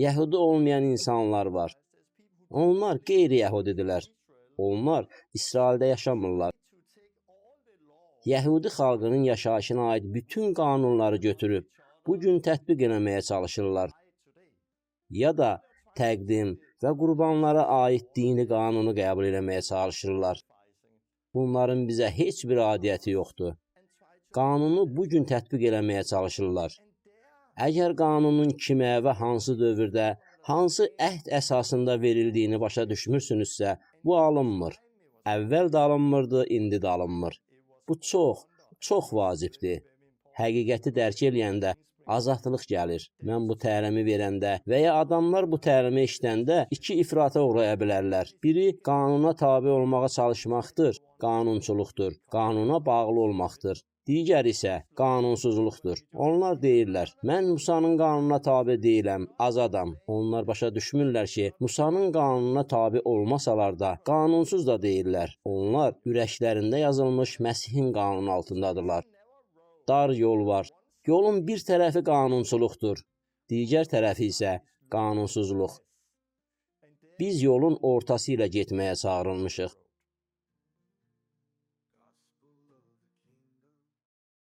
Yəhudi olmayan insanlar var. Onlar qeyri-yəhudidirlər. Onlar İsraildə yaşamırlar. Yəhudi xalqının yaşayışına aid bütün qanunları götürüb bu gün tətbiq eləməyə çalışırlar. Ya da təqdim və qurbanlara aid dini qanunu qəbul eləməyə çalışırlar. Bunların bizə heç bir aidiyyəti yoxdur. Qanunu bu gün tətbiq eləməyə çalışırlar. Əgər qanunun kimə və hansı dövrdə, hansı əhd əsasında verildiyini başa düşmürsünüzsə, bu alınmır. Əvvəl də alınmırdı, indi də alınmır. Bu çox, çox vacibdir. Həqiqəti dərk eləyəndə azadlıq gəlir. Mən bu təlimi verəndə və ya adamlar bu təlimi eşidəndə iki ifrata uğraya bilərlər. Biri qanuna tabe olmağa çalışmaqdır, qanunçuluqdur, qanuna bağlı olmaqdır. Digəri isə qanunsuzluqdur. Onlar deyirlər: "Mən Musanın qanununa tabe deyiləm, azadam." Onlar başa düşmürlər ki, Musanın qanununa tabe olmasalar da, qanunsuz da deyirlər. Onlar ürəklərində yazılmış Məsihin qanunu altındadırlar. Dar yol var. Yolun bir tərəfi qanunçuluqdur, digər tərəfi isə qanunsuzluq. Biz yolun ortası ilə getməyə çağırılmışıq.